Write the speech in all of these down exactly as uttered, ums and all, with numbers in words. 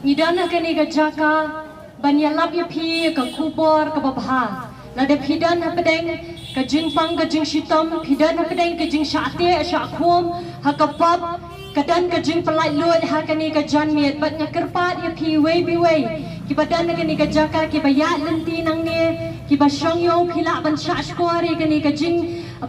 Ngi don ha kane ka jaka ban ïalap ïa phi ka khubor kaba bha. Lada phi don hapdeng ka jingpang ka jingshitom, phi don hapdeng ka jingshahtieh shahkhum ha ka pop, ka don ka jingpyllait luid ha kane ka janmiet, bad nga kyrpad ïa phi uwei pa uwei kiba don ha kane ka jaka, kiba ïaid lynti nangne, kiba shong ïew, phi lah ban shahshkor ïa kane ka jing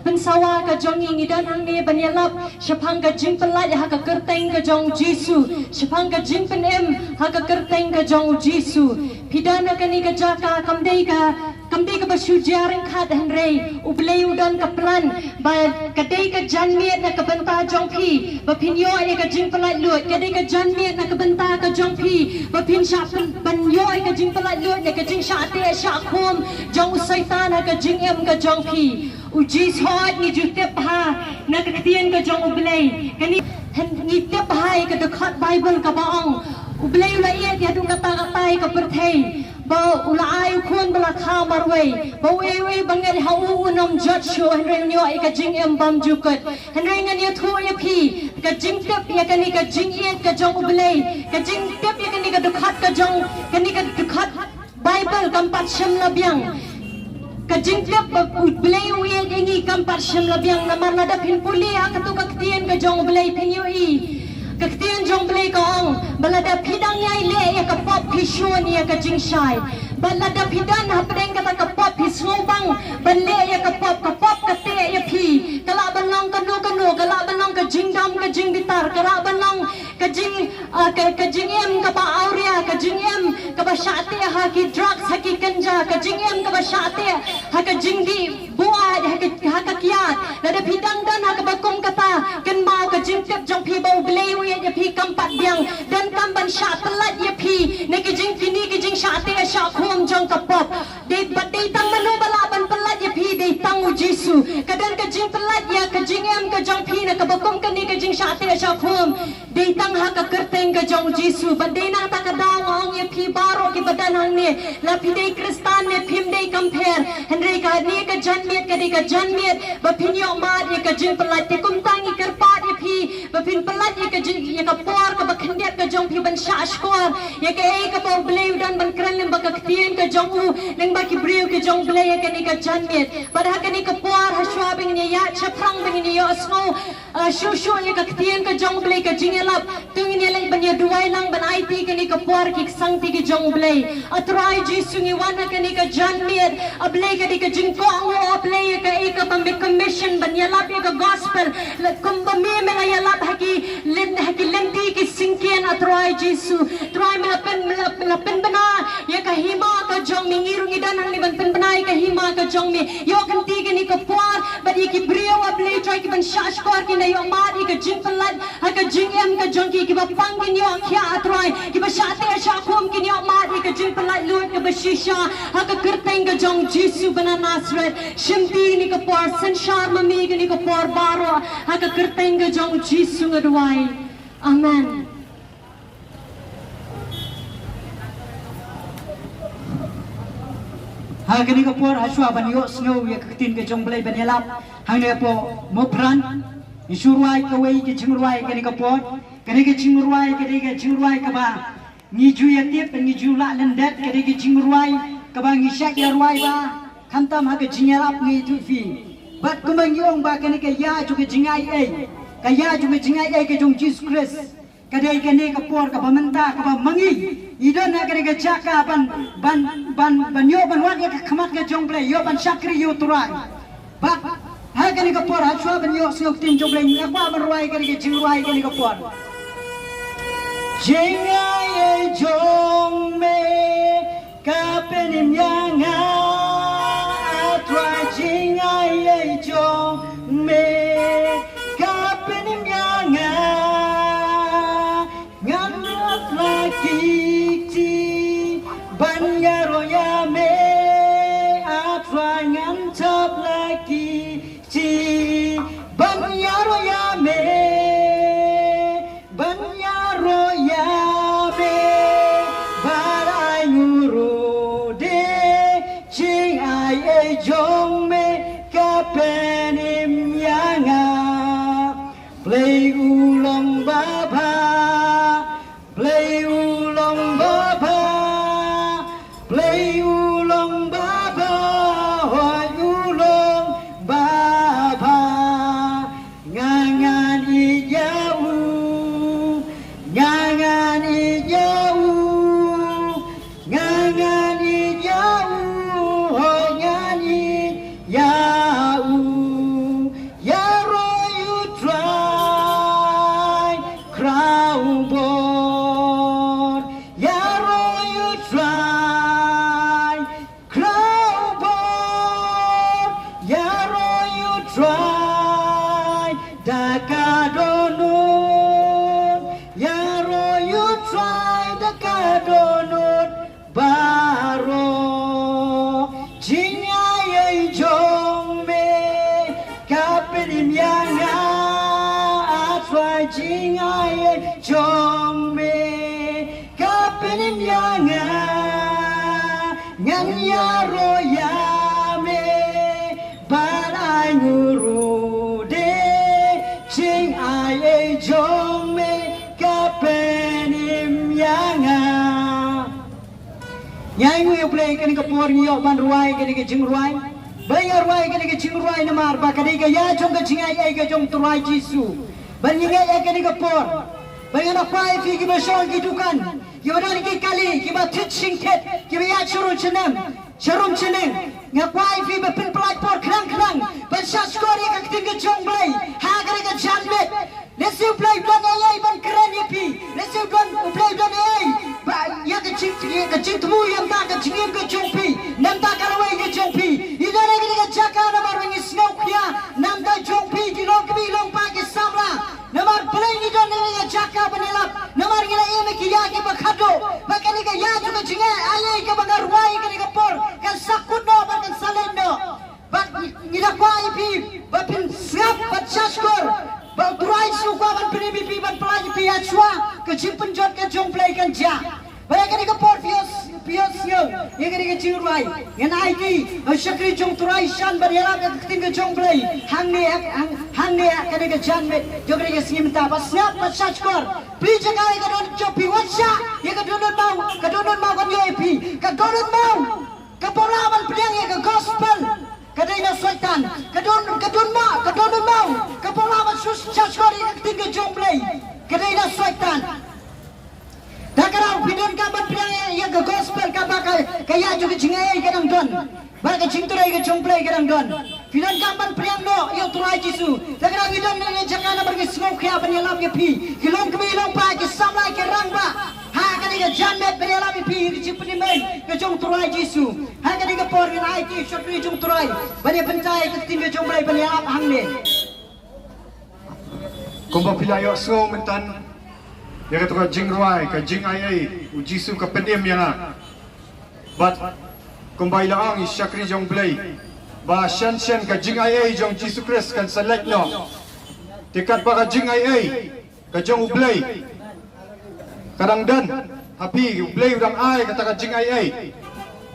pynsawa ka jong ngi. Ngi don hangne ban ïalap shaphang ka jingpyllait ha ka kyrteng ka jong U Jisu, shaphang ka jingpynim ha ka kyrteng ka jong U Jisu. Phi don ha kane ka jaka, kam dei ka, kam dei kaba shu jia ryngkat, hynrei U Blei u don ka plan ba ka dei ka janmiet na ka bynta jong phi ba phin ïoh ïa ka jingpyllait luid, ka dei ka janmiet na ka bynta ka jong phi ba phin shah pyn-, ban ïoh ïa ka jingpyllait luid na ka jingshahtieh shahkhum jong u Soitan ha ka jingim ka jong phi. U Jisu, ngi ju tip bha na ka ktien ka jong U Blei. Kane, ngi tip bha ïa ka dkhot Baibl kaba ong, U Blei u la ïeit haduh katta katta ïa ka pyrthei ba u la ai u Khun ba la kha marwei, ba uei uei ba ngeit ha u un ym jot shuh, hynrei un ïoh ïa ka jingim bymjukut. Hynrei ngan ïathuh ïa phi, ka jingtip ïa kane ka jingïeit ka jong U Blei, ka jingtip ïa kane ka dkhot ka jong, kane ka dkhot Baibl kam pat shym la biang. Ka jingtip ba U Blei u ïeit ïa ngi kam pat shym la biang, namar lada phin pule ha kato ka ktien ka jong U Blei phin ïohi. Ka ktien jong U Blei ka ong ba lada phi dang ïai leh ïa ka pop phi shun ïa ka jingshai. Bad lada phi don hapdeng kata ka pop phi sngewbang ban leh ïa ka pop, ka pop ka teh ïa phi. Ka lah ban long kano kano, ka lah ban long ka jingdom ka jingbitar, ka lah ban long ka jing, ah, ka, ka jingim kaba awria, ka jingim kaba shahtieh ha ki drugs, ha ki ganja, ka jingim kaba shahtieh ha ka jingdih buaid, ha ka, ha ka kiad. Lada phi dang don ha kaba kum kata, kynmaw, ka jingtip jong phi ba U Blei u ïeit ïa phi kam pat biang. Donkam ban shah pyllait ïa phi na ki jing, kine ki jingshahtieh shahkhum jong ka pop. Dei, bad dei tang mano ba lah ban pyllait ïa phi? Dei tang U Jisu. Ka don ka jingpyllait ïa ka jingim ka jong phi na kaba kum kane ka jingshahtieh shahkhum, dei tang ha ka kyrteng ka jong U Jisu. Bad dei na kata ka daw nga ong ïa phi baroh kiba don hangne, la phi dei Khristan ne phim dei, kam pher, hynrei kane ka janmiet ka dei ka janmiet ba phin ïoh mad ïa ka jingpyllait. Te kumta ngi kyrpad ïa phi ba phin pyllait ïa ka jing, ïa ka por kaba khyndiat ka jong phi ban shahshkor ïa kaei kaba U Blei u don ban kren lyngba ka ktien ka jong u, lyngba ki briew ka jong U Blei ha kane ka janmiet. Bad ha kane ka por, ha shuwa ba ngin ïaid shaphrang, ba ngin ïohsngew, ah, shuh shuh ïa ka ktien ka jong U Blei, ka jingïalap, to ngin ïaleit ban ïaduwai lang ban aiti kane ka por ki ksangti ki jong U Blei. A Trai Jisu, ngi wan ha kane ka janmiet, A Blei, ka dei ka jingkohnguh, A Blei, ïa kaei kaba me commission ban ïalap ïa ka gospel. La kumba me, me la ïalap ha ki lyn, ha ki lynti ki syngkien, A Trai Jisu. Trai, me la pyn, me la, me la pynbna ïa ka hima ka jong me. Ngi ruh ngi don hangne ban pynbna ïa ka hima ka jong me. Ïoh kynti kane ka por bad ïa ki briew, A Blei Trai, ki ban shahshkor, kin da ïoh mad ïa ka jingpyllait ha ka jingim ka jong ki. Kiba pang kin ïoh khiah, A Trai, kiba shahtieh shahkhum kin ïoh mad ïa ka jingpyllait luid kaba shisha ha ka kyrteng ka jong Jisu ba na Nasareth. Shimti kane ka por, synshar ma me kane ka por baroh, ha ka kyrteng ka jong Jisu nga duwai. Amen. Ha kane ka por, ha shuwa ban ïohsngew ïa ka ktien ka jong U Blei ban ïalap hangne hapoh Mawphrang, ngi shu rwai kawei ka jingrwai kane ka por. Kane ka jingrwai ka dei ka jingrwai kaba ngi ju ïa tip, ngi ju lah lyndet, ka dei ka jingrwai kaba ngi shait ïa rwai ba khamtam ha ka jingïalap ngi ïathuh ïa phi. Bad kumba ngi ong ba kane ka ïa jong ka jingai ei, ka ïa jong ka jingai ei ka jong Jisu Khrist, ka dei kane ka por kaba mynta kaba ma ngi ngi don ha kane ka jaka ban, ban, ban, ban ïoh ban wad ïa ka khmat ka jong U Blei, ïoh ban shakri ïa U Trai. Bad ha kane ka por, ha shuwa ban ïohsngew ktien jong U Blei, nga kwah ban rwai kane ka jingrwai kane ka por. Jingai ei jong me ka pynim ïa nga, A Trai, jingai ei jong me ka pynim ïa nga. Ngan hap la ki kti ban ïaroh ïa me, A Trai, ngan hap la ki kti ban ïaroh ïa me, ban ïaroh ïa me. Ka dohnud baroh, jingai ei jong me ka pynim ïa nga. A Trai, jingai ei jong me ka pynim ïa nga. Ngan ïaroh ïa me bad ai nguh ruh de, jingai ei jong me ka pynim ïa nga. Ngi ainguh ïa U Blei, kane ka por ngi ïoh ban rwai kane ka jingrwai. Balei nga rwai kane ka jingrwai? Namar ba ka dei ka ïa jong ka jingai ei ka jong U Trai Jisu. Ba ngi ngeit ïa kane ka por, ba ngi na kwai phi kiba shong ki dukan, kiba don ki kali, kiba thied shim thied, kiba ïaid sharum sha nem, sharum sha ning. Nga kwai phi ba phin pynlait por khnang khnang ban shahshkor ïa ka ktien ka jong U Blei ha kane ka janmiet. Lehse U Blei u don ei ei ban kren ïa phi. Lehse u don, U Blei u don ei ei ba ïa ka jing, ïa ka jingthmu, ïa ka jingim ka jong phi, namar ka lawei ka jong phi. I don ha kane ka jaka namar ba ngi sngewkhia namar jong phi, ki longkmie longpa, ki samla. Namar balei ngi don ha kane ka jaka ban ïalap? Namar ngi la im ïa ki ïa kiba khadduh. Ba kane ka ïa jong ka jingai ei ei kaba nga rwai kane ka por kan sa kut noh bad kan sa leit noh. Bad ngi da kwah ïa phi ba phin sngap bad shahshkor ba U Trai Jisu u kwah ban pynim ïa phi, ban pynlait ïa phi, ha shuwa ka jingpynjot ka jong U Blei kan jia. Bad ha kane ka por phi ïohsngew ïa kane ka jingrwai, ngan aiti ha u shakri jong U Trai Shan ban ïalap ïa ka ktien ka jong U Blei hangne, hang, hangne ha kane ka janmiet jong kane ka sngi mynta. Bad sngap bad shahshkor. Phi jaka ïa ka dohnud jong phi, wat shah ïa ka dohnud maw, ka dohnud maw kan ïoh ïa phi, ka dohnud maw. Ka pura ban pdiang ïa ka gospel ka dei na Soitan. Ka don, ka don ma, ka don ma. Ka pura ban shahshkor ïa ka ktien ka jong U Blei ka dei na Soitan. Da ka dei phi donkam ban pdiang ïa ka gospel kaba ka, ka ïa jong ka jingai ei ka dang don. Ba ka jingtrei ka jong U Blei ka dang don. Phi donkam ban pdiang noh ïa U Trai Jisu. Da ka dei ngi don ha kane ka jaka namar ngi sngewkhia ban ïalap ïa phi, ki longkmie longpa, ki samla, ki rangbah. Ha kane ka janmiet ban ïalap ïa phi ïa ka jingpynim ei ka jong U Trai Jisu. Ha kane ka por ngan aiti ha u shakri jong U Trai ban ïa pyntai ïa ka ktien ka jong U Blei ban ïalap hangne. Kumba phi la ïohsngew mynta ïa kata ka jingrwai, ka jingai ei, U Jisu ka pynim ïa nga. Bad kumba i la ong i shakri jong U Blei ba shen shen ka jingai ei jong U Jisu Khrist kan sa leit noh. Te katba ka jingai ei ka jong U Blei ka dang don ha phi, U Blei u dang ai kata ka jingai ei,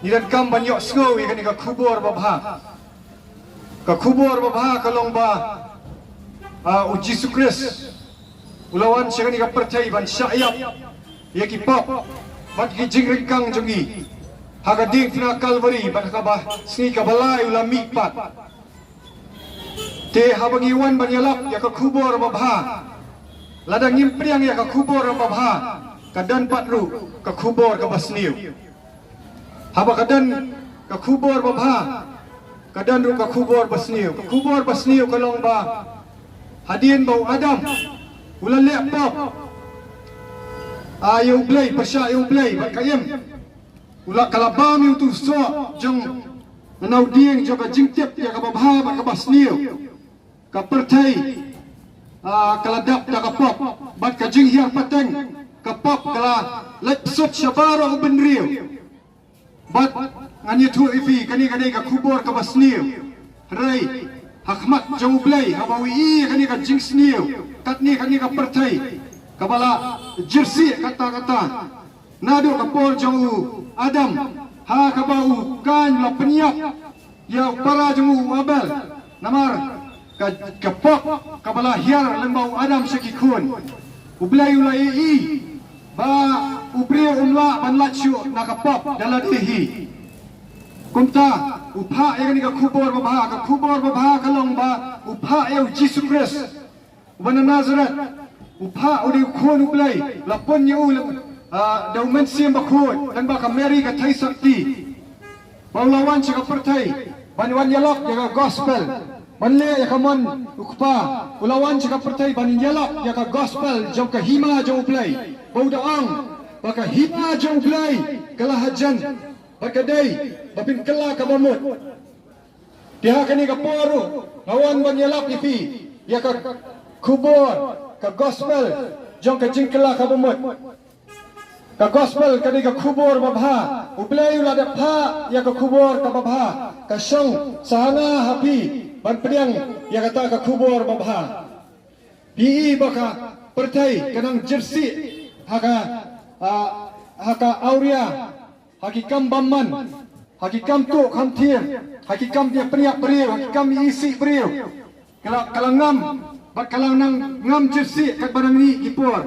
ngi donkam ban ïohsngew ïa kane ka khubor babha. Ka khubor babha ka long ba, ah, U Jisu Khrist u la wan sha kane ka pyrthei ban shah ïap ïa ki pop bad ki jingryngkang jong ngi ha ka diengphna Kalbari, bad ha kaba sngi kaba lai u la mih pat. Te haba ngi wan ban ïalap ïa ka khubor babha, lada ngim pdiang ïa ka khubor babha, ka don pat ruh ka khubor kaba sniew. Haba ka don ka khubor babha, ka don ruh ka khubor basniew. Ka khubor basniew ka long ba hadien ba u Adam u la leh pop, ah, ïa U Blei, pyrshah ïa U Blei bad ka im, u la, ka la bam ïa utu u soh jong, na u dieng jong ka jingtip ïa kaba bha bad kaba sniew. Ka pyrthei, ah, ka la dap da ka pop bad ka jinghiar pateng. Ka pop ka la leit psut sha baroh u bynriew. Bad ngan ïathuh ïa phi, kane ka dei ka khubor kaba sniew. Hynrei ha khmat jong U Blei, haba u ïohi ïa kane ka jingsniew, katne kane ka pyrthei kaba la jyrsieh katta katta, naduh ka por jong u Adam, ha kaba u Kain u la pynïap ïa u para jong u, u Abel, namar ka, ka pop kaba la hiar lyngba u Adam sha ki khun. U Blei u la ïohi ba u briew um lah ban lait shuh na ka pop da lade hi. Kumta u phah ïa kane ka khubor babha. Ka khubor babha ka long ba u phah ïa U Jisu Khrist uba na Nasareth. U phah, u dei u Khun U Blei, la pun ïa u, ah, da U Mynsiem Bakhuid lyngba ka Mary ka theisotti. Ba u la wan sha ka pyrthei ban wan ïalap ïa ka gospel, ban leh ïa ka mon U Kpa. U la wan sha ka pyrthei ban ïalap ïa ka gospel jong ka hima jong U Blei. Ba u da ong ba ka hima jong U Blei ka la hajan, bad ka dei ba pynkylla kaba mut. Te ha kane ka por ruh nga wan ban ïalap ïa phi ïa ka khubor, ka gospel jong ka jingkylla kaba mut. Ka gospel ka dei ka khubor babha. U Blei u la dep phah ïa ka khubor ka babha. Ka shong sha nga ha phi ban pdiang ïa kata ka khubor babha. Phi i ba ka pyrthei ka nang jyrsieh ha ka, ah, ha ka awria, ha ki kam bymman, ha ki kam tuh kham thiang, ha ki kam ïa pynïap briew, ha ki kam isih briew. Ka la, ka la ngam, bad ka la nang ngam jyrsieh katba nang ïoh ki por.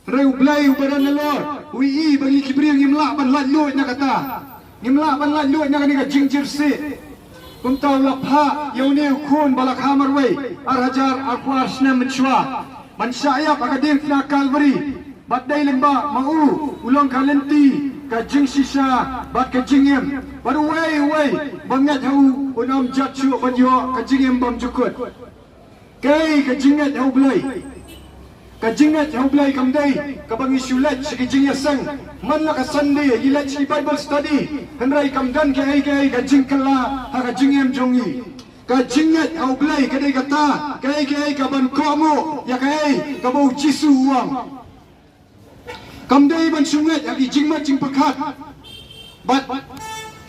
Hynrei U Blei uba don halor, u i ba ngi ki briew ngim lah ban laitluid na kata. Ngim lah ban laitluid na kane ka jingjyrsieh. Kumta u la phah ïa une u khun ba la kha marwei, ar hajar arphew ar snem mynshuwa, ban shah ïap ha ka diengphna Kalbari. Bad dei lyngba ma u, u long ka lynti ka jingshisha bad ka jingim. Bad uwei uwei ba ngeit ha u, un ym jot shuh ban ïoh ka jingim bymjukut. Kaei ka jingngeit ha U Blei? Ka jingngeit ha U Blei kam dei kaba ngi shu leit sha ki jingïaseng man la ka Sunday, ngi leit sha ki Bible study, hynrei kam don kaei kaei ka jingkylla ha ka jingim jong ngi. Ka jingngeit ha U Blei ka dei kata, kaei kaei kaban kohnguh ïa kaei kaba U Jisu u ong. Kam dei ban shu ngeit ha ki jingmut jingpyrkhat bad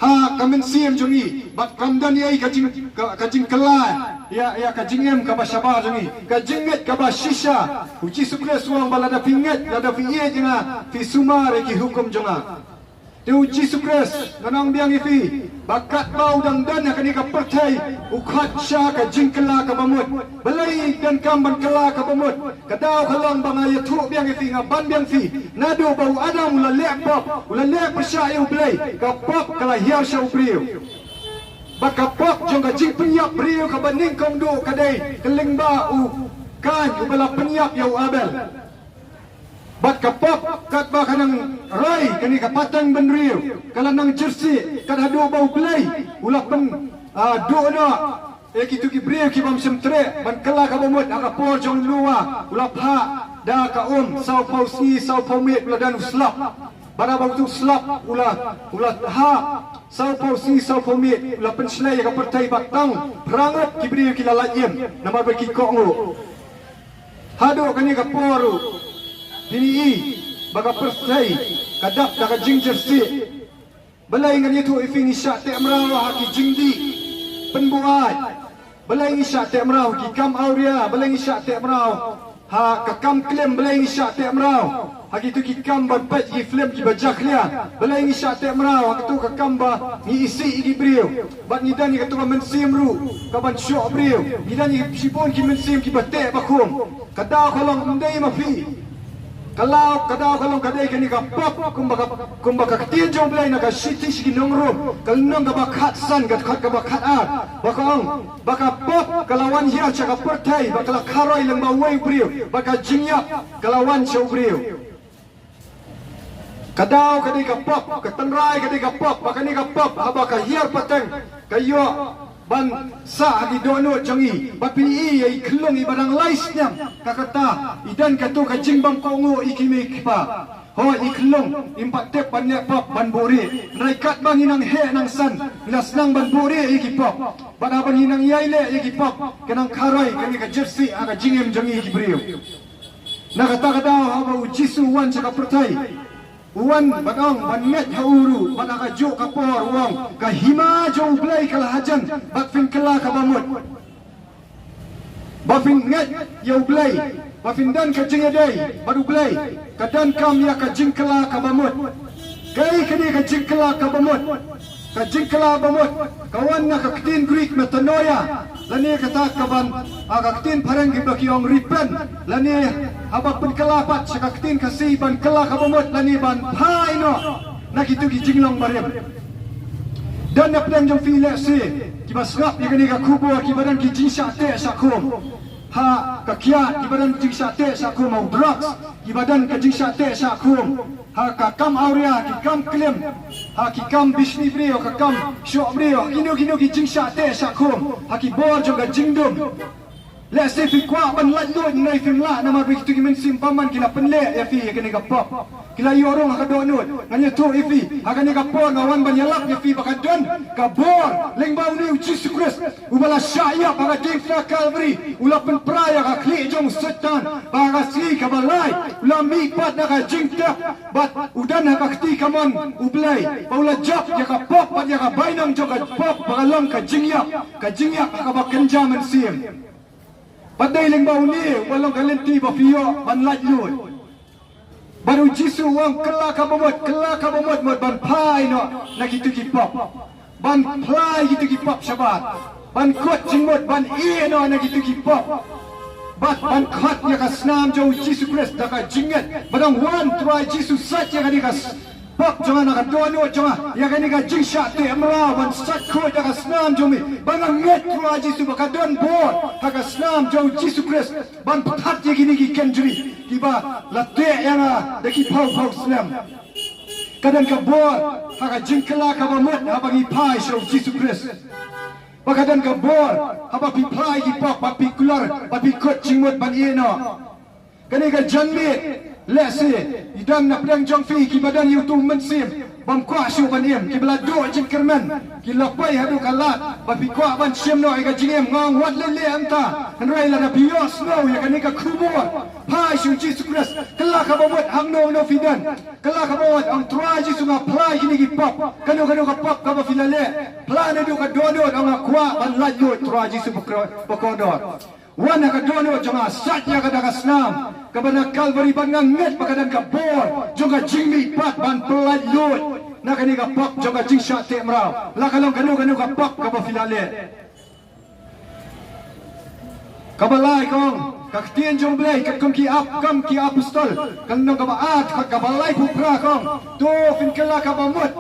ha ka mynsiem jong ngi, bad kam don ei ka jing, ka, ka jingkylla ïa, ïa ka jingim kaba shabar jong ngi. Ka jingngeit kaba shisha, U Jisu Khrist u ong ba lada phi ngeit, lada phi ïeit ïa nga, phi sumar ïa ki hukum jong nga. Te U Jisu Khrist, ngan ong biang ïa phi ba katba u dang don ha kane ka pyrthei, u khot sha ka jingkylla kaba mut. Balei donkam ban kylla kaba mut? Ka daw ka long ba nga ïathuh biang ïa phi, nga ban biang phi, naduh ba u Adam u la leh pop, u la leh pyrshah ïa U Blei, ka pop ka la hiar sha u briew. Bad ka pop jong ka jingpynïap briew kaba nyngkong duh ka dei ka lyngba u Kain uba la pynïap ïa u Abel. Bad ka pop katba ka nang rai kane ka pateng bynriew, ka la nang jyrsieh, kat haduh ba U Blei u la pyn, ah, duh noh ïa kito ki briew ki bym shym treh ban kylla kaba mut ha ka por jong Noah, u la phah da ka um, sawphew sngi sawphew miet u la don u slap. Bad haba uto u slap u la, u la hap sawphew sngi sawphew miet, u la pynshlei ïa ka pyrthei bad tang phra ngut ki briew ki la lait im namar ba ki kohnguh. Haduh kane ka por ruh, phin i ba ka pyrthei ka dap da ka jingjyrsieh. Balei ngan ïathuh ïa phi, ngi shah teh mraw ha ki jingdih pynbuaid? Balei ngi shah teh mraw ha ki kam awria? Balei ngi shah teh mraw ha ka kam klim? Balei ngi shah teh mraw ha kito ki kam ban peit ki film kiba jakhlia? Balei ngi shah teh mraw ha kato ka kam ba ngi isih ïa ki briew? Bad ngi don ïa kato ka mynsiem ruh kaban shoh briew. Ngi don ïa shibun ki mynsiem kiba teh ba khum. Ka daw ka long ym dei ma phi. Ka daw, ka daw ka long ka dei kane ka pop, kumba ka, kumba ka ktien jong U Blei na ka Shithi sha ki Nong Rom, ka lynnong kaba khatsan, ka dkhot kaba khatar, ba ka ong ba ka pop ka la wan hiar sha ka pyrthei, ba ka la kharoi lyngba uwei u briew, ba ka jingïap ka la wan sha u briew. Ka daw ka dei ka pop, ka tynrai ka dei ka pop, ba kane ka pop haba ka hiar pateng, ka ïoh ban sah ha ki dohnud jong ngi. Bad phin i ïa i khyllung iba dang lai snem, ka kata i don kato ka jingbymkohnguh ïa ki mei ki pa. Hooid, i khyllung im pat tip ban leh pop, ban buhrieh. Hynrei katba ngi nang heh nang san, ngi la sdang ban buhrieh ïa ki pop. Bad haba ngi nang ïai leh ïa ki pop, ka nang kharoi kane ka jyrsieh ha ka jingim jong ngi ki briew. Na kata ka daw haba U Jisu u wan sha ka pyrthei, u wan ban ong ban ngeit ha u ruh, bad ha kajuh ka por u ong, ka hima jong U Blei ka la hajan, bad phin kylla kaba mut. Ba phin ngeit ïa U Blei, ba phin don ka jingïadei bad U Blei, ka donkam ïa ka jingkylla kaba mut. Kaei kane ka jingkylla kaba mut? Ka jingkylla ba mut ka wan na ka ktien Greek metanoia, lane kata kaban, ah, ka ktien phareng kiba ki ong repent, lane haba pynkylla pat sha ka ktien Khasi ban kylla kaba mut lane ban phai noh na kito ki jinglong barim. Don na pdeng jong phi lehse kiba sngap ïa kane ka khubor, kiba don ki jingshah teh shah khum ha ka kiad, kiba don jingshah teh shah khum ha u drugs, kiba don ka jingshah teh shah khum ha ka kam awria, ki kam klim, ha ki kam bishni briew, ka kam shoh briew, ha kino kino ki jingshah teh shah khum ha ki bor jong ka jingdum. Lehse phi kwah ban laitluid, hynrei phim lah namar ba kito ki mynsiem bymman ki la pynleh ïa phi ïa kane ka pop. Ki la ïoh rung ha ka dohnud. Ngan ïathuh ïa phi, ha kane ka por nga wan ban ïalap ïa phi ba ka don ka bor lyngba une u Jisu Khrist uba la shah ïap ha ka diengphna Kalbari, u la pynpra ïa ka khlieh jong u Soitan, ba ha ka sngi kaba lai u la mih pat na ka jingtep bad u don ha ka kti kamon U Blei, ba u la jop ïa ka pop bad ïa ka bainong jong ka pop ba ka long ka jingïap, ka jingïap ha kaba kynja mynsiem. Bad dei lyngba une uba long ka lynti ba phi ïoh ban laitluid. Bad u Jisu u ong, kylla ka bamut, kylla ka bamut, mut ban phai noh na kito ki pop, ban phai kito ki pop shabar, ban kut jingmut, ban ïeh noh na kito ki pop, bad ban khot ïa ka snam jong u Jisu Khrist da ka jingngeit. Bad ong, wan Trai Jisu, sait ïa kane ka s- pop jong nga na ka dohnud jong nga, ïa kane ka jingshah teh mraw ban sait khuid da ka snam jong me. Ba nga ngeit Trai Jisu ba ka don bor ha ka snam jong u Jisu Khrist ban pynthat ïa kine ki kynjri kiba la teh ïa nga da ki phew phew snem. Ka don ka bor ha ka jingkylla ka bamut haba ngi phai sha u Jisu Khrist. Ba ka don ka bor haba phi phai ki pop bad phi kular bad phi kut jingmut ban ïeh noh. Kane ka janmiet, lehse i don na pdeng jong phi kiba don ïa uto u mynsiem bym kwah shuh ban im, kiba la duh jingkyrmen, ki la poi haduh ka lad ba phi kwah ban shim noh ïa ka jingim. Nga ong, wat leh leh mynta, hynrei lada phi ïohsngew ïa kane ka khubor, phai sha u Jisu Khrist. Kylla ka bamut hangno hangno phi don. Kylla ka bamut, ong, Trai Jisu, nga phla ïa kine ki pop, kano kano ka pop kaba phi la leh. Phla naduh ka dohnud, ong, nga kwah ban laitluid, Trai Jisu bakor-, bakordor. Wan ha ka dohnud jong nga, sait ïa ka da ka snam kaba na Kalbari, bad nga ngeit ba ka don ka bor jong ka jingmihpat ban pyllaitluid na kane ka pop jong ka jingshah teh mraw, la ka long kano kano ka pop kaba phi la leh. Kaba lai ka ong, ka ktien jong U Blei katkum ki ap-, Kam ki Apostol, ka lynnong kaba ar, kaba laiphew phra ka ong, to phin kylla ka bamut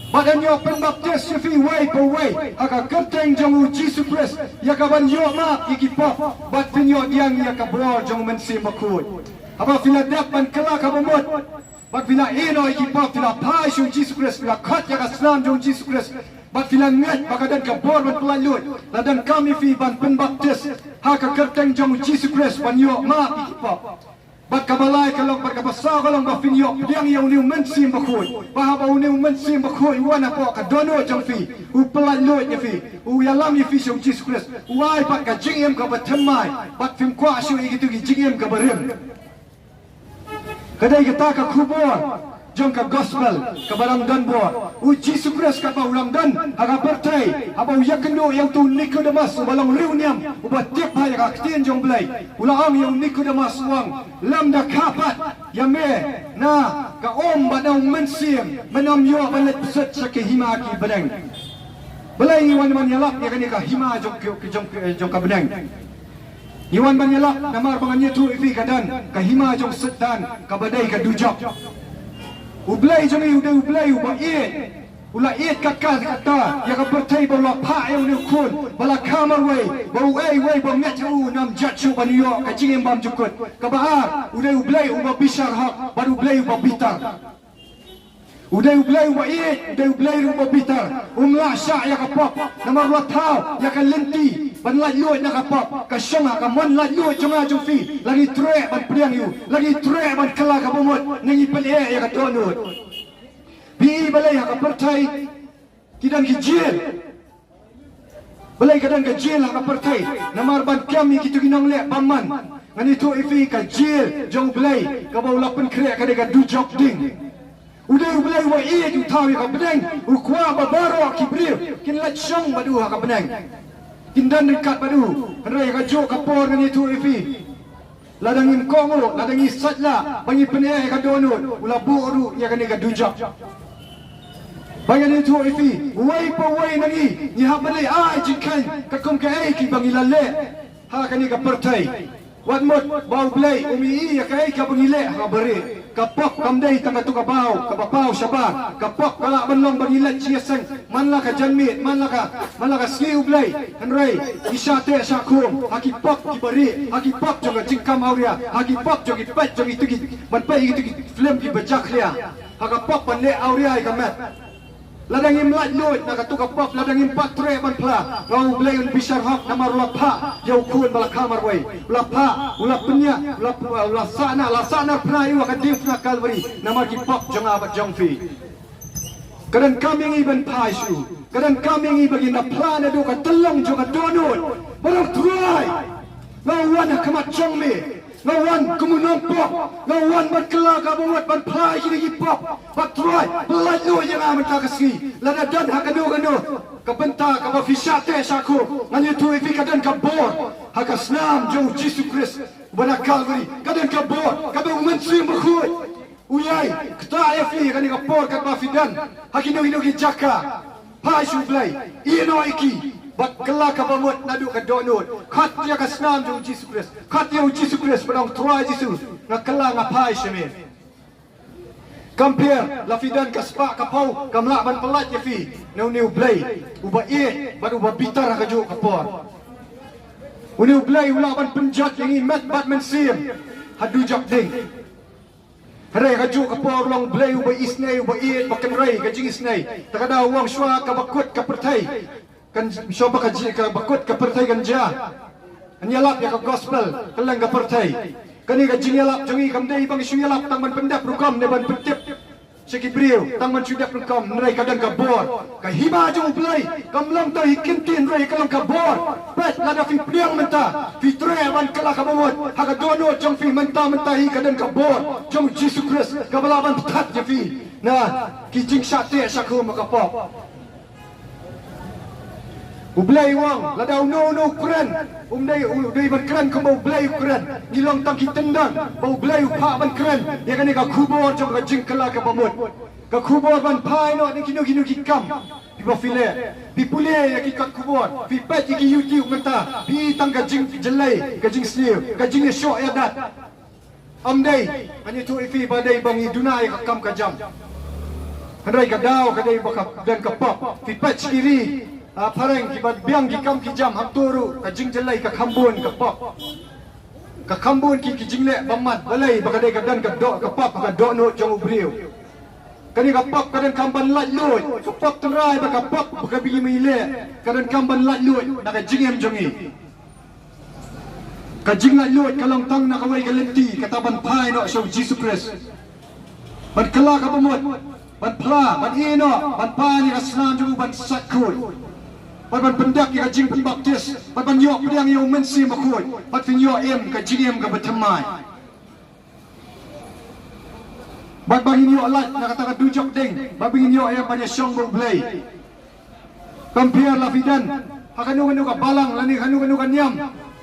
bad yn ïoh pynbaptis ïa phi uwei pa uwei ha ka kyrteng jong u Jisu Khrist ïa ka ban ïoh map ïa ki pop, bad phin ïoh pdiang ïa ka bor jong u Mynsiem Bakhuid. Haba phi la dep ban kylla ka bamut bad phi la ïeh noh ïa ki pop, phi la phai sha u Jisu Khrist, phi la khot ïa ka snam jong u Jisu Khrist, bad phi la ngeit ba ka don ka bor ban pyllaitluid, la donkam ïa phi ban pynbaptis ha ka kyrteng jong u Jisu Khrist ban ïoh map ïa ki pop. Bad kaba lai ka long, bad kaba saw ka long ba phin ïoh pdiang ïa une u Mynsiem Bakhuid. Ba haba une u Mynsiem Bakhuid u wan hapoh ka dohnud jong phi, u pyllaitluid ïa phi, u ïalam ïa phi sha u Jisu Khrist, u ai pat ka jingim kaba thymmai, bad phim kwah shuh ïa kito ki jingim kaba rim. Ka dei kata ka khubor jong ka gospel kaba dang don bor. U Jisu Khrist katba u dang don ha ka pyrthei, haba u ïakynduh ïa uto u Nikodemus uba long riewniam, uba tip bha ïa ka ktien jong U Blei, u la ong ïa u Nikodemus, u ong, lymda kha pat ïa me na ka um bad na u Mynsiem, men ym ïoh ban leit bsut sha ki hima ki bneng. Balei ngi wan ban ïalap ïa kane ka hima jong ki, jong, jong ka bneng? Ngi wan ban ïalap namar ba ngan ïathuh ïa phi, ka don ka hima jong Soitan kaba dei ka dujok. U Blei jong ngi u dei U Blei uba ïeit. U la ïeit kat kat kata ïa ka pyrthei ba u la phah ïa une u Khun ba la kha marwei, ba uei uei ba mih ha u un ym jot shuh ban ïoh ka jingim bymjukut. Kaba ar, u dei U Blei uba bishar hok bad U Blei uba bitar. U dei U Blei uba ïeit, u dei U Blei ruh uba bitar. Um lah shah ïa ka pop namar u la thaw ïa ka lynti ban laitluid na ka pop. Ka shong ha ka mon laitluid jong nga jong phi. La ngi treh ban pdiang ïa u, la ngi treh ban kylla ka bamut, ne ngi pyneh ïa ka dohnud. Phi i balei ha ka pyrthei ki don ki jail? Balei ka don ka jail ha ka pyrthei? Namar ban kem ïa kito ki nongleh bymman. Ngan ïathuh ïa phi, ka jail jong U Blei kaba u la pynkhreh ka dei ka dujok ding. U dei U Blei uba ïeit, u thaw ïa ka bneng, u kwah ba baroh ki briew kin leit shong bad u ha ka bneng, kin don ryngkat bad u. Hynrei ha kajuh ka por ngan ïathuh ïa phi, lada ngim kohnguh, lada ngi sait lah ba ngi pyneh ïa ka dohnud, u la buh ruh ïa kane ka dujok. Ba ngan ïathuh ïa phi, uwei pa uwei na ngi, ngi hap ban leh ai jingkheiñ katkum kaei kaba ngi la leh ha kane ka pyrthei. Wat mut ba U Blei um ïohi ïa kaei kaba ngi leh ha ka barieh. Ka pop kam dei tang katto ka baw kaba paw shabar. Ka pop ka lah ban long ba ngi leit shiliaseng man la ka janmiet, man la ka, man la ka sngi U Blei. Hynrei ngi shah teh shah khum ha ki pop ki barieh, ha ki pop jong ka jingkam awria, ha ki pop jong ki peit jong kito ki, ban peit ïa kito ki film kiba jakhlia, ha ka pop ban leh awria ïa ka met. Lada ngim laitluid na katu ka pop, lada ngim pat treh ban phla, nga ong U Blei un bishar hok namar u la phah ïa u khun ba la kha marwei. U la phah, u la pynïap, u la, u la sahnarphna, la sahnarphna ïa u ha ka diengphna Kalbari namar ki pop jong nga bad jong phi. Ka donkam ïa ngi ban phai shuh. Ka donkam ïa ngi ba ngin da phla naduh ka tyllong jong ka dohnud. Ba ong Trai, nga wan ha khmat jong me. Nga wan kum u nongpop. Nga wan ban kylla ka bamut, ban phla ïa kine ki pop. Ba Trai, pyllait noh ïa nga mynta ka sngi. Lada don ha kano kano ka bynta kaba phi shah teh shah khum, ngan ïathuh ïa phi ka don ka bor ha ka snam jong u Jisu Khrist ba na Kalbari. Ka don ka bor kaba u Mynsiem Bakhuid u ïai ktah ïa phi ha kane ka por katba phi don ha kino kino ki jaka. Phai sha U Blei, ïehnoh ïa ki, bad kylla ka bamut naduh ka dohnud. Khot ïa ka snam jong u Jisu Khrist. Khot ïa u Jisu Khrist, ba ong Trai Jisu, nga kylla, nga phai sha me. Kam pher la phi don ka spah ka phew, kam lah ban pyllait ïa phi na une U Blei uba ïeit bad uba bitar ha kajuh ka por. Une U Blei u lah ban pynjot ïa ngi met bad mynsiem ha dujok ding. Hynrei ha kajuh ka por u long Blei uba isynei, uba ïeit, ba kynrei ka jingisynei. Te ka daw u ong shuwa kaba kut ka pyrthei kan, shuwa ba ka ji-, kaba kut ka pyrthei kan jia, yn ïalap ïa ka gospel kylleng ka pyrthei. Kane ka jingïalap jong ngi kam dei ba ngi shu ïalap tang ban pyndep rukom ne ban pyntip sha ki briew, tang ban shu dep rukom, hynrei ka don ka bor. Ka hima jong U Blei kam long tang hi kyntien, hynrei ka long ka bor. Peit, lada phi pdiang mynta, phi treh ban kylla ka bamut ha ka dohnud jong phi mynta, mynta hi ka don ka bor jong u Jisu Khrist kaba lah ban pynthait ïa phi na ki jingshah teh shah khum ha ka pop. U Blei u ong, lada uno uno u kren, um dei, u dei ban kren kumba U Blei u kren. Ngi long tang ki tyndong ba U Blei u phah ban kren ïa kane ka khubor jong ka jingkylla ka bamut. Ka khubor ban phai noh na kino kino ki kam kiba phi leh. Phi pule ïa ki kot khubor, phi peit ïa ki YouTube mynta, phi i tang ka jingjyllei, ka jingsniew, ka jingïashoh ïadat. Ym dei, ngan ïathuh ïa phi ba dei ba ngi duna ïa ka kam ka jam. Hynrei ka daw ka dei ba ka don ka pop. Phi peit sha ki ri, ah, phareng kiba biang ki kam ki jam, hangto ruh ka jingjyllei ka kham bun ka pop. Ka kham bun ki, ki jingleh bymman. Balei? Ba ka dei ka don ka doh, ka pop, ka dohnud jong u briew. Kane ka pop ka donkam ban laitluid. Ka pop, tynrai bad ka pop ba ka bym ïaleh, ka donkam ban laitluid na ka jingim jong ngi. Ka jinglaitluid ka long tang na kawei ka lynti, kata ban phai noh sha u Jisu Khrist. Ban kylla ka bamut, ban phla, ban ïehnoh, ban pan ïa ka snam jong u, ban sait khuid. Bad ban pyndep ïa ka jingpynbaptis, bad ban ïoh pdiang ïa u Mynsiem Bakhuid, bad phin ïoh im ka jingim kaba thymmai. Bad ba ngin ïoh lait na kata ka dujok ding, bad ba ngin ïoh ïa ban ïashong bad U Blei. Kam pher la phi don ha kano kano ka balang lane kano kano ka niam.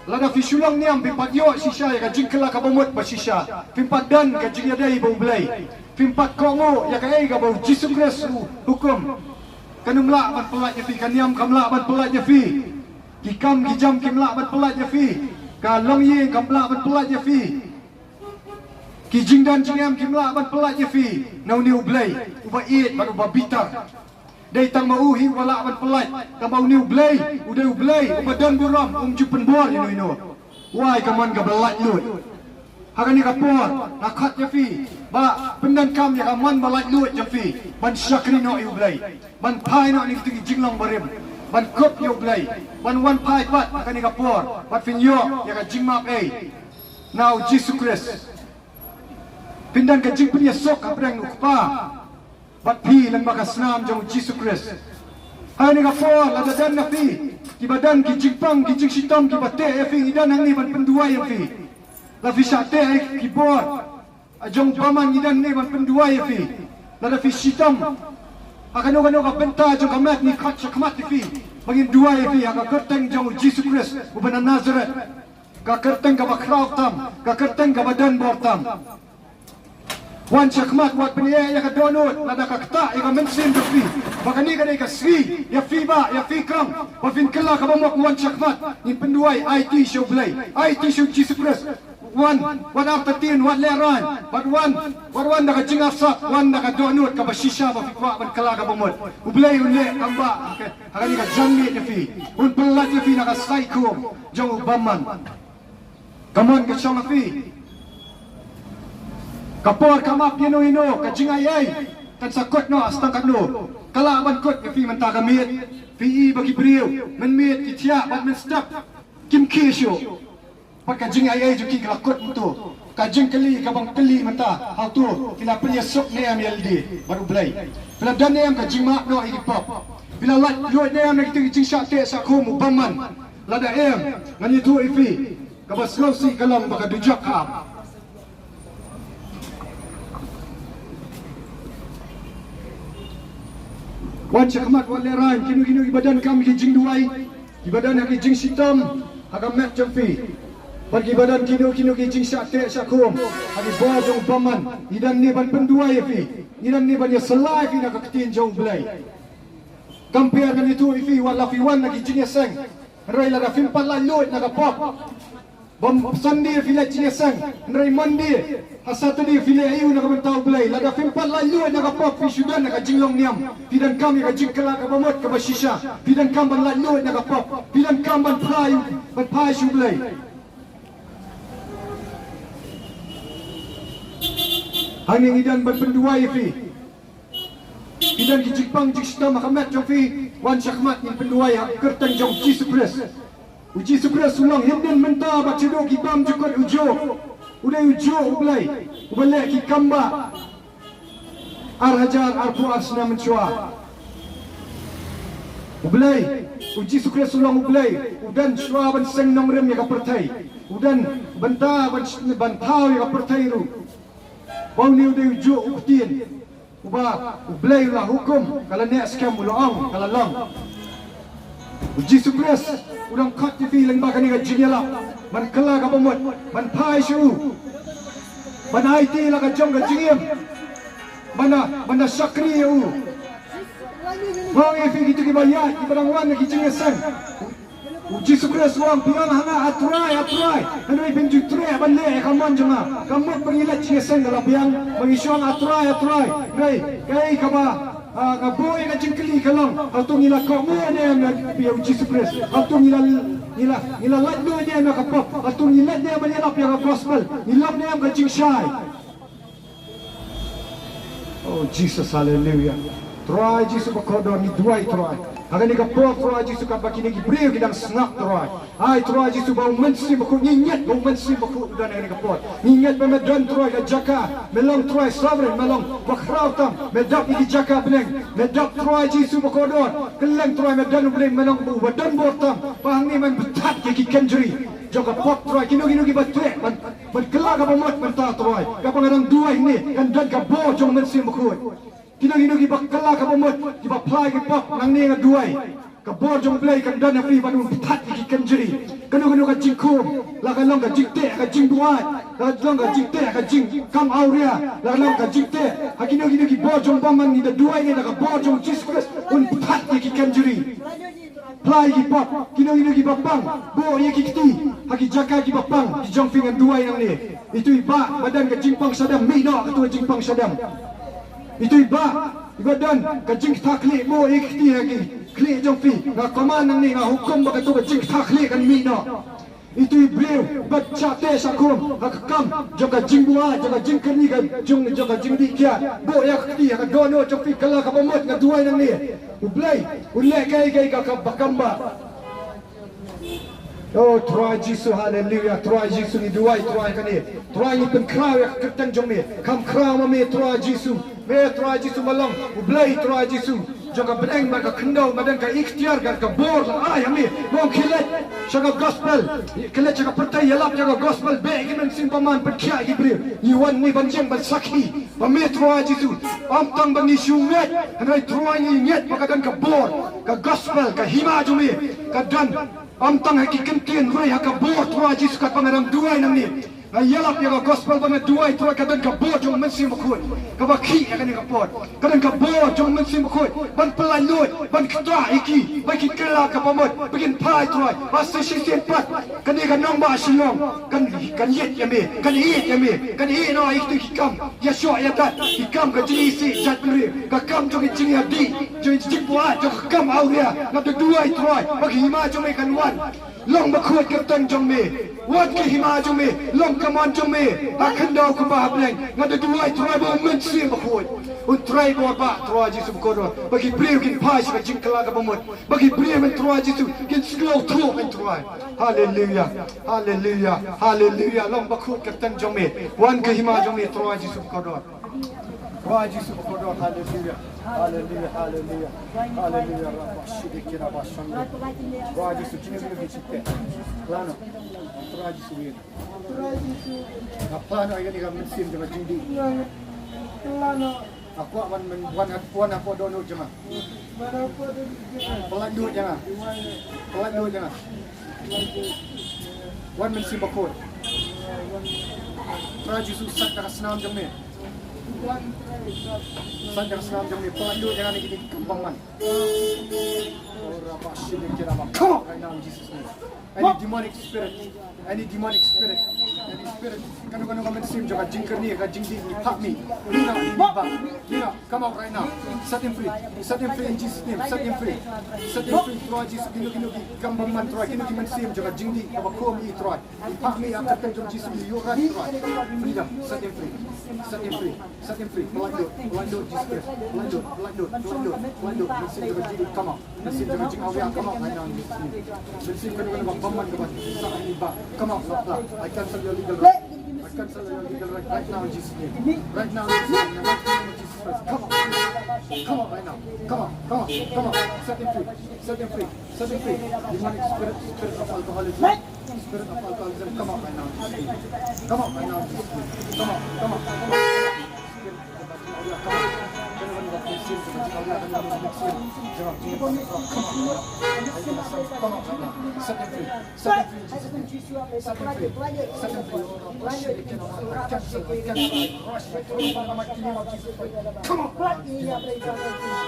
Lada phi shu long niam, phim pat ïoh shisha ïa ka jingkylla kaba mut ba shisha. Phim pat don ka jingïadei bad U Blei. Phim pat kohnguh ïa kaei kaba u Jisu Khrist u hukum. Kan ym lah ban pyllait ïa phi, ka niam kam lah ban pyllait ïa phi. Ki kam ki jam kim lah ban pyllait ïa phi. Ka longïing kam lah ban pyllait ïa phi. Ki jingdon jingem kim lah ban pyllait ïa phi na une U Blei uba ïeit bad uba bitar. Dei tang ma u hi uba lah ban pyllait, tang ba une U Blei u dei U Blei uba don burom, um ju pynbor ïano ïano. Wai ka mon kaba laitluid. Ha kane ka por nga khot ïa phi ba pyndonkam ïa ka mon ba laitluid jong phi ban shakri noh ïa U Blei, ban phai noh na kito ki jinglong barim, ban kup ïa U Blei, ban wan phai pat ha kane ka por bad phin ïoh ïa ka jingmap ei na u Jisu Khrist. Phin don ka jingpynïasuk hapdeng u Kpa bad phi lyngba ka snam jong u Jisu Khrist. Ha kane ka por lada don na phi kiba don ki jingpang ki jingshitom kiba teh ïa phi, ngi don hangne ban pynduwai ïa phi. La phi shah teh ïa ki bor jong u bymman, ngi don hangne ban pynduwai ïa phi. Lada phi shitom ha kano kano ka bynta jong ka met, ngi khot shakhmat ïa phi ba ngin duwai ïa phi ha ka kyrteng jong u Jisu Khrist uba na Nazareth. Ka kyrteng kaba khraw tam, ka kyrteng kaba don bor tam. Wan shakhmat, wat pynïaid ïa ka dohnud, lada ka ktah ïa ka mynsiem jong phi ba kane ka dei ka sngi ïa phi bah, ïa phi kong, ba phin kylla kaba mut, wan shakhmat. Ngin pynduwai, aiti sha U Blei, aiti sha u Jisu Khrist. Wan, wat artatien, wat lehraiñ, bad wan, wat wan da ka jingarsap, wan da ka dohnud kaba shisha ba phi kwah ban kylla kaba mut. U Blei un leh kam bah ha kane ka janmiet ïa phi. Un pyllait ïa phi na ka saikhum jong u bymman. Ka mon ka shong ha phi. Ka por kam ap ïano ïano, ka jingai ei. Kan sa kut noh, stang katno. Ka lah ban kut ïa phi mynta ka miet. Phi i ba ki briew mynmiet ki thiah bad mynstep kim khie shuh. Bad ka jingaiei jong ki ka la kut mynta. Ka jingkylli kaba nga kylli mynta, hato phi la pynïasuk ne em ïa lade bad U Blei? Phi la don ne em ka jingmap noh ïa ki pop? Phi la laitluid ne em na kita ki jingshah teh shah khum u bymman? Lada em, ngan ïathuh ïa phi, kaba sngewsih ka long ba ka dujok ka ap. Wan shakhmat, wan lehraiñ, kino kino kiba donkam ki jingduwai, kiba don ha ki jingshitom ha ka met jong phi, bad kiba don kino kino ki jingshah teh shah khum ha ki bor jong u bymman, ngi don ne ban pynduwai ïa phi, ngi don ne ban ïasyllai ïa phi na ka ktien jong U Blei. Kam pher, ngan ïathuh ïa phi, wat la phi wan na ki jingïaseng, hynrei lada phim pat laitluid na ka pop, ba Sunday phi leit jingïaseng, hynrei Monday ha Saturday phi leh aïu na ka bynta U Blei? Lada phim pat laitluid na ka pop, phi shu don na ka jinglong niam. Phi donkam ïa ka jingkylla kaba mut kaba shisha. Phi donkam ban laitluid na ka pop. Phi donkam ban phai, ban phai sha U Blei. Hangne ngi don ban pynduwai ïa phi. Ki don ki jingpang jingshitom ha ka met jong phi, wan shakhmat, ngin pynduwai ha ka kyrteng jong U Jisu Khrist. U Jisu Khrist u long hynnin, mynta bad shaduh ki bymjukut, u juh. U dei u juh U Blei uba leh ki kam bah ar hajar arphew ar snem mynshuwa. U Blei, U Jisu Khrist u long U Blei u don shuwa ban seng nongrim ïa ka pyrthei. U don bynta ban, ban thaw ïa ka pyrthei ruh. Ba une u dei u juh, u ktien uba U Blei u la hukum, ka la neh skhem, u la ong, ka la long. U Jisu Khrist u dang khot ïa phi lyngba kane ka jingïalap ban kylla kaba mut, ban phai sha u, ban aiti la ka jong ka jingim, ban da, ban da shakri ïa u. Nga ong ïa phi, kito kiba ïaid, kiba dang wan na ki jingïaseng, U Jisu Khrist u ong, phi ong ha nga, A Trai, A Trai, hynrei phin ju treh ban leh ïa ka mon jong nga. Ka mut ba ngi leit jingïaseng ka la biang, ba ngi shu ong A Trai, A Trai, hynrei kaei kaba, ah, nga buh ïa ka jingkylli ka long, hato ngi la kohnguh ne em ïa U Jisu Khrist? Hato ngi la, ngi la, ngi la laitluid ne em ïa ka pop? Hato ngi leit ne em ban ïalap ïa ka gospel? Ngi lap ne em ka jingshai? Oh Jesus, haleluya. Trai Jisu bakordor, ngi duwai Trai. Ha kane ka por Trai Jisu, katba kine ki briew ki dang sngap Trai. Ai Trai Jisu ba U Mynsiem Bakhuid, ngi ngeit ba U Mynsiem Bakhuid u don ha kane ka por. Ngi ngeit ba me don Trai ka jaka, me long Trai sovereign, me long bakhraw tam, me dap ïa ki jaka bneng, me dap Trai Jisu bakordor. Kylleng Trai me don U Blei, me long uba don bor tam. Ba hangne men pynthat ïa ki kynjri jong ka pop Trai, kino kino kiba treh ban ban kylla kaba mut mynta Trai. Kaba nga dang duwai hangne kan don ka bor jong U Mynsiem Bakhuid. Kino kino kiba kylla kaba mut, kiba phla ïa ki pop, nangne nga duwai ka bor jong U Blei kan don ha phi ban pynthat ïa ki kynjri. Kano kano ka jingkhum, la ka long ka jingteh, ka jingbuaid, la ka long ka jingteh, ka jingkam awria, la ka long ka jingteh ha kino kino ki bor jong bymman, ngi da duwai ne da ka bor jong U Jisu Khrist un pynthat ïa ki kynjri. Phla ïa ki pop, kino kino kiba pang, buh ïa ki kti ha ki jaka kiba pang, ki jong phi ngan duwai nangne. Itu i bah ba don ka jingpang shadem, mih noh kato ka jingpang shadem. Itu i bah iba don ka jingktah khlieh, buh ïa ki kti ha ki khlieh jong phi. Nga command nangne, nga hukum ba kato ka jingktah khlieh kan mih noh. Itu i briew ba shah teh shah khum ha ka kam jong ka jingbuaid, jong ka jingkyrni, ka jong, jong ka jingdih kiad, buh ïa ka kti ha ka dohnud jong phi, kylla kaba mut, nga duwai nangne. U Blei un leh kaei kaei kaba kam bha. Oh Trai Jisu, haleluya. Trai Jisu, ngi duwai Trai kane. Trai ngi pynkhraw ïa ka kyrteng jong me. Kham khraw ma me Trai Jisu. Me Trai Jisu me long U Blei Trai Jisu jong ka bneng bad ka khyndew, me don ka iktiar, ka, ka bor la ai ha me. Mo khie leit sha ka gospel, khie leit sha ka pyrthei, ïalap ïa ka gospel, beh ïa ki mynsiem bymman, pynkhiah ïa ki briew. Ngi wan ne ban ïeng ban sakhi ba me Trai Jisu. Ym tang ba ngi shu ngeit, hynrei Trai ngi ngeit ba ka don ka bor, ka gospel, ka hima jong me ka don. Ym tang ha ki kyntien, hynrei ha ka bor Trai Jisu, katba nga dang duwai nangne. Nga ïalap ïa ka gospel bad nga duwai Trai ka don ka bor jong U Mynsiem Bakhuid kaba khih ha kane ka por. Ka don ka bor jong U Mynsiem Bakhuid ban pyllait luid, ban ktah ïa ki ba kin kylla kaba mut, ba kin phai Trai. Ba sa shisien pat kane ka nongbah Shillong kan, kan ïeit ïa me, kan ïeit ïa me, kan ïehnoh ïa kito ki kam ïashoh ïadat, ki kam ka jingisih jaitbynriew, ka kam jong ka jingïadih, jong ka jingbuaid, jong ka kam awria. Nga da duwai Trai ba ka hima jong me kan wan. Long bakhuid ka kyrteng jong me. Wat ka hima jong me, long Ka mon jong me ha khyndew kumba ha bneng, nga da duwai Trai ba U Mynsiem Bakhuid un trei bor ba Trai Jisu bakordor, ba ki briew kin phai sha ka jingkylla kaba mut, ba ki briew ban Trai Jisu kin slow through ban Trai. Haleluya, haleluya, haleluya. Long bakhuid ka kyrteng jong me, wan ka hima jong me Trai Jisu bakordor. Trai Jisu bakordor, haleluya, haleluya, haleluya, haleluya. Rabba shidikira bashanda. Trai Jisu, kino kino ki shite. Plano. Trai Jisu win. Nga plano ïa kane ka mynsiem jong nga jingdih. Nga kwah wan, wan, wan hapoh dohnud jong nga. Pynlait nud ïa nga. Pynlait nud ïa nga. Wan Mynsiem Bakhuid. Trai Jisu, sait da ka snam jong me. Sait da ka snam jong me. Pynlait nud ïa nga na kine ki kam bymman. Come out right now in Jesus' name. Any demonic spirit, any demonic spirit, any spirit, kano kano ka mynsiem jong ka jingkyrni, ka jingdih, ngi phah mih. Mih noh, mih bah, mih noh. Come out right now. Set him free. Set him free in Jesus' name. Set him free. Set him free. Trai Jisu, kino kino ki kam bymman Trai, kino ki mynsiem jong ka jingdih kaba khum ïa i Trai. Ngi phah mih ha ka kyrteng jong Jisu, ngi ïoh ka Trai. Freedom. Set him free. Set him free. Set him free. Pynlait nud, pynlait nud, Jesus Christ. Pynlait nud, pynlait nud, pynlait nud, pynlait nud. Mynsiem jong ka jingdih, come out. Mynsiem jong ka jingawria, come out right now in Jesus' name. Mynsiem kano kano ba bymman kaba sah ïa i bah, come out, come out. I cancel your legal right. I cancel your legal right right now in Jesus' name. Right now in Jesus' name. In the mighty name of Jesus Christ. Come out. Come out right now. Come out, come out, come out. Set him free. Set him free. Set him free. Demonic spirit, spirit of alcoholism. Spirit of alcoholism, come out right now. Come out right now. Come out, come out, come out. Spirit of alcoholism, come out. Come out right now. Set him free. Set him free, Jesus. Set him free. Set him free. Set him free. Come out.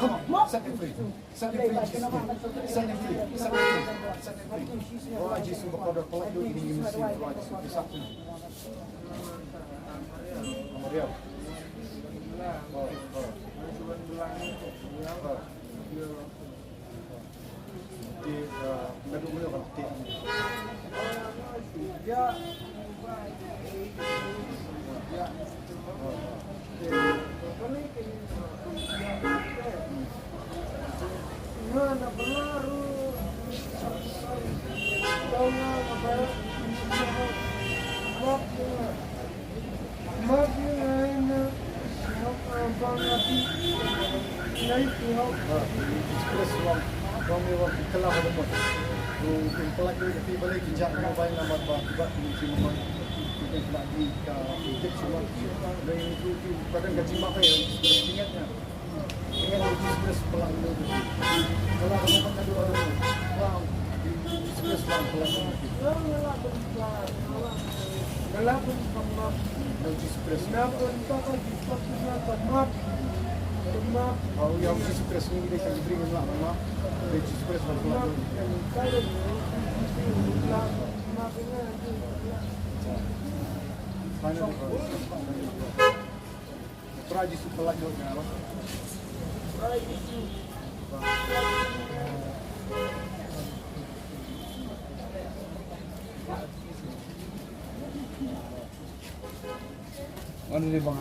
Come out. Set him free. Set him free, Jesus. Set him free. Set him free. Set him free. Set him free. Trai Jisu bakordor, pynlait nud ïa kine ki mynsiem, Trai Jisu. Ki sah pynlait. Mariam. Oh, oh. Oh. Ki, uh, naduh mynno ka la teh? Express wan, wan me wan ki kylla ha ka mot. U, u pynlait ïa phi balei ki jah mobile number ba ki bat ki mynta. Ki pynlait ïa ka injection wan. Lei tu tu padan ka jingmap ïa Express, ingat ïa. Ingat ïa Express pynlait ïa. Kylla ha ka mot ka dua. Wan, Express wan pynlait ïa. Lord Jesus Christ. Oh, ïa Jesus Christ, ngi dei ka bring, ngi lah, ngi lah. Ïa Jesus Christ, ngi lah. Final. Trai Jisu pynlait ïa nga. Wan ni bang.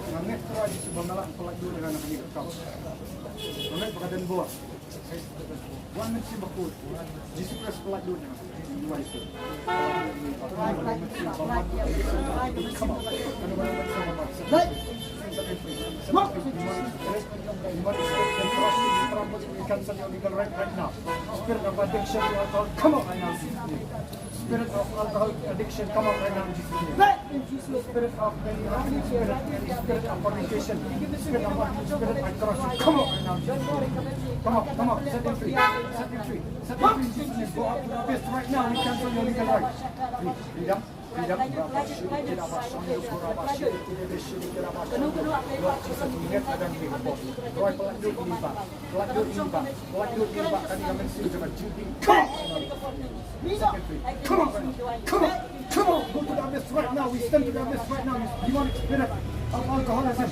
Nga ngeit Trai Jisu ba nga lah pyllait dur ïa nga na kane ka kam. Nga ngeit ba ka don bor. Wan Mynsiem Bakhuid. Jisu Khrist pyllait dur ïa nga. Wan Mynsiem Bakhuid. Come on. Come on. Come on. We cancel your legal right right now. Spirit of addiction, you are called. Come out right now. Spirit of alcohol addiction, come out right now in Jesus' name. Spirit of any, any spirit, any spirit of fornication, spirit of, spirit, I crush you. Come out right now in Jesus' name. Come out, come out, set them free, set them free, set them free in Jesus' name. Go out to the abyss right now, we cancel your legal right. Free, freedom, freedom. Lord Jesus, we have done here before. Lord, Lord, Come on, come on, come on, come on, go to the abyss right now. We stand to the abyss right now. You demonic spirit of alcoholism,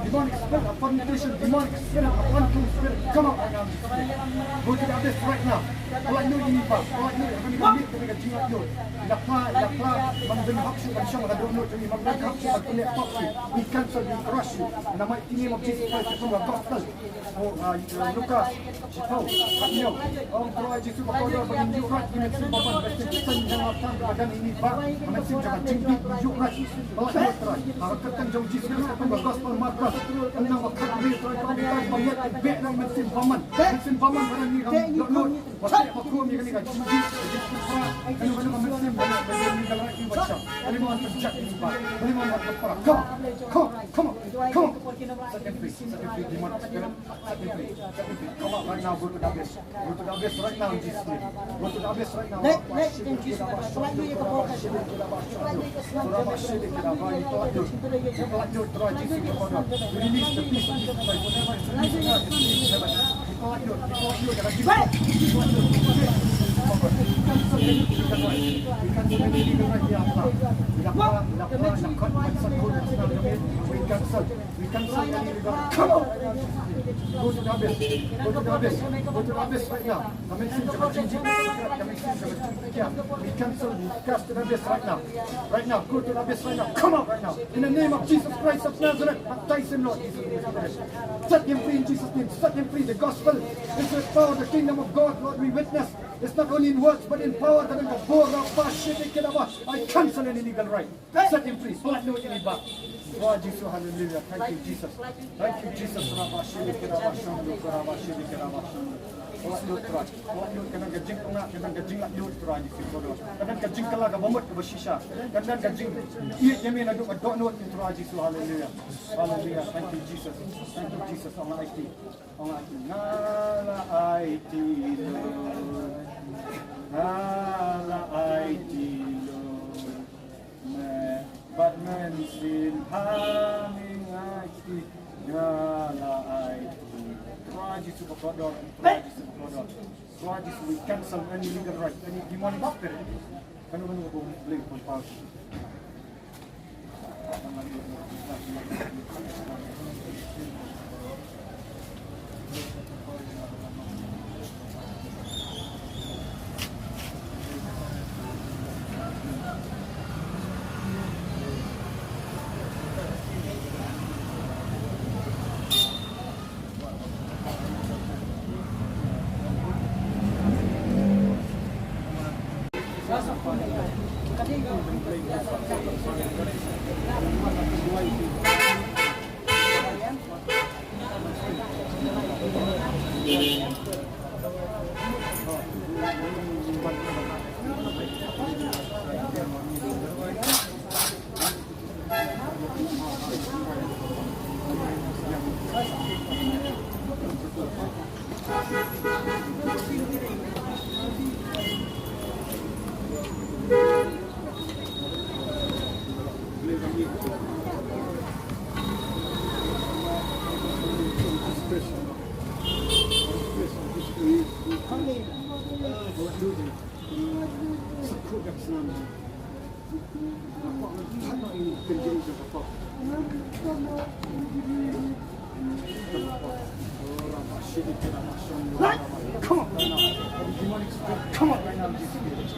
demonic spirit of fornication, demonic spirit of unclean spirit. Come out right now. Go to the abyss right now. Lord, Lord, you need that. Lord, Lord, you need that. Ila pla, ila pla, man bin hok shu ban shong ha dohnud jong ngi, man bin hok shu ban connect talk to you. We cancel, we crush you. In the mighty name of Jesus Christ, from the gospel. Oh, uh, Lukas, shiphew, hynñiew. Ong Trai Jisu ba kordor ba ngin ïuh rat ïa ki mynsiem bymman, ba shisien ki seng jong nga tang ba don ïa ngi ba, ki mynsiem jong ka jingdih ïuh rat. Ba la ïuh Trai. Ha ka kyrteng jong Jisu Khrist, from the gospel Markos, hynñiew ba khat, Trai, Trai, Trai, ba ngi ïa beh na ki mynsiem bymman. Mynsiem bymman ba don ïa ngi, dohnud. Ba teh ba kum ïa kane ka jingdih, ka jingkupra, kano kano ka mynsiem ba, ba ïa kane ka lait ba shah. Kane ba wan pynjah ïa ba. Kane ba wan pynpra. Come on, come on, come on, come on. Set them free, set them free, demon spirit. Set them free, set them free. Come out right now, go to the abyss. Go to the abyss right now in Jesus' name. Go to the abyss right now. Let, let them Jesus Christ. Release the peace of Jesus Christ. Whatever is released in heaven. We cancel any legal right here. We cancel. We cancel. Come on. Go to the abyss. Go to the abyss. Go to the abyss right now. Come and sing to the King Jesus. Come and sing to the King. We cancel. We cast to the abyss right now. Right now. Go to the abyss right now. Come out right now. In the name of Jesus Christ of Nazareth. Baptize him, Lord Jesus Christ. Set him free in Jesus' name. Set him free. The gospel is with power. The kingdom of God, Lord, we witness. It's not only in words, but in power. Ka don ka bor. I cancel any legal right. Set him free. Pynlait noh ïa i bah. Trai Jisu, hallelujah. Thank you, Jesus. Thank you, Jesus. Rabashili, rabashando, rabashili, rabashando. Pynlait noh, Trai. Pynlait noh, ka don ka jingpyngngad, ka don ka jinglaitluid, Trai Jisu, pynlait noh. Ka don ka jingkylla kaba mut kaba shisha. Ka don ka jingïeit ïa me naduh ka dohnud, Trai Jisu, hallelujah. Hallelujah. Thank you, Jesus. Thank you, Jesus. Ong la aiti. Ong la aiti. Nga la aiti, Lord. Nga la aiti, Lord. Me bad Mynsiem Bha me nga aiti, nga la aiti. Trai Jisu ba kordor, Trai Jisu ba kordor. Trai Jisu, we cancel any legal right, any demonic spirit. Kano kano ba blame pynpaw. Come on right now, Jesus.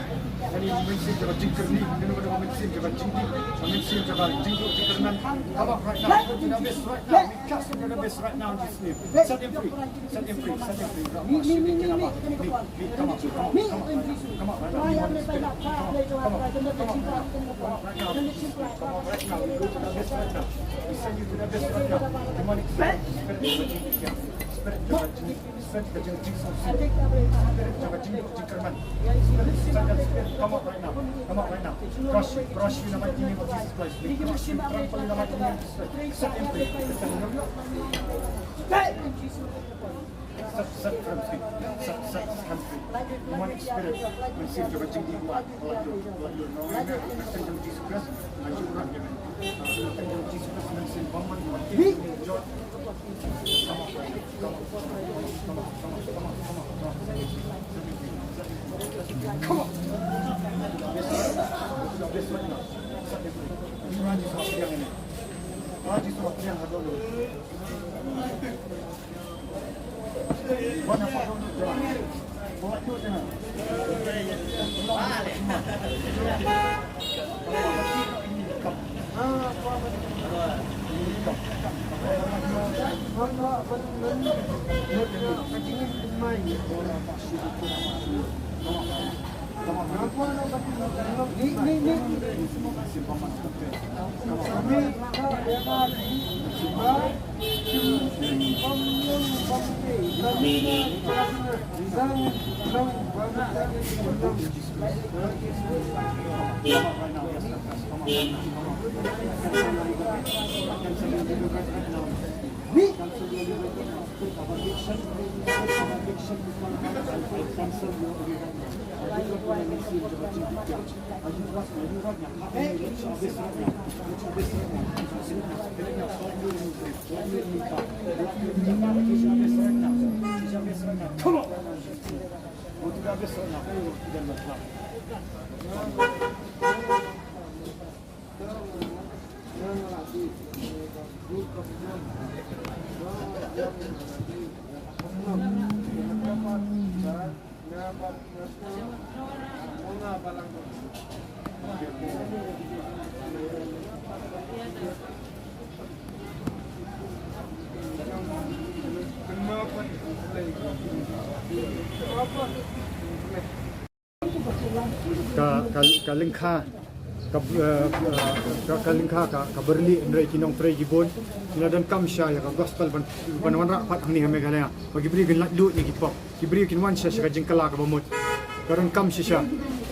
Any mynsiem jong ka jingkyrni, any mynsiem jong ka jingdih, mynsiem jong ka jingduh jingkyrmen, come out right now. Go to the abyss right now. We cast him to the abyss right now in Jesus' name. Set him free. Set him free. Set him free. Come out. Come out. Come out. Come out right now. Demonic spirit. Come out. Come out. Come out right now. Come out right now. We go to the abyss right now. We send you to the abyss right now. Demonic spirit. Spirit. Spirit. Spirit, ka jing-, jing-, spirit, spirit, ka jing-, jingkyrmen. Spirit, spirit, spirit, come out right now. Come out right now. Crush, crush you in the mighty name of Jesus Christ. We crush you, trample in the mighty name of Jesus Christ. Set him free. Set him free. Set, set him free. Set, set him free. Demonic spirit, mynsiem jong ka jingdih wad, wad, wad, wad, no, no, no, no, no, no, Jesus Christ. Come on! Ka, ka, ka lyngkha, ka, eh, ka, ka lyngkha, ka, ka byrni, hynrei ki nongtrei ki bun ki la donkam shisha ïa ka gospel ban, ban wanrah pat hangne ha Meghalaya. Ba ki briew kin laitluid na ki pop. Ki briew kin wan shisha sha ka jingkylla kaba mut. Ka donkam shisha.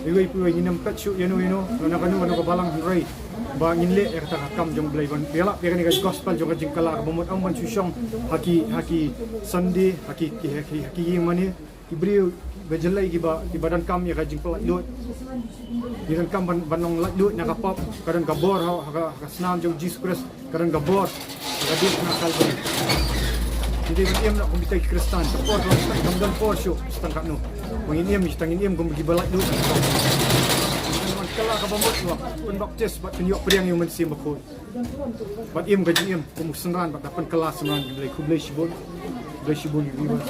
Iwei pa iwei ngin ym peit shuh ïano ïano, kano kano, kano ka balang, hynrei ba ngin leh ïa kata ka kam jong U Blei ban ïalap ïa kane ka gospel jong ka jingkylla kaba mut, ym ban shu shong ha ki, ha ki Sunday, ha ki, ki, ha ki, ha ki ïing mane. Ki briew ba jyllei kiba, kiba donkam ïa ka jingpyllaitluid. Ngi donkam ban, ban long laitluid na ka pop, ka don ka bor ha, ha ka, ha ka snam jong U Jisu Khrist, ka don ka bor ha ka diengphna Kalbari. Ngi dei ban im noh kum kita ki Khristan, ka por ka long, kam don por shuh sa tang katno ba ngin im, sa tang ngin im kum kiba laitluid na ka pop. Ngin wan kylla kaba mut, wan pynbaptis bad pynïoh pdiang ïa U Mynsiem Bakhuid. Bad im ka jingim kum u synran bad da pynkylla synran. Khublei, khublei shibun. Khublei shibun ïa u viewers.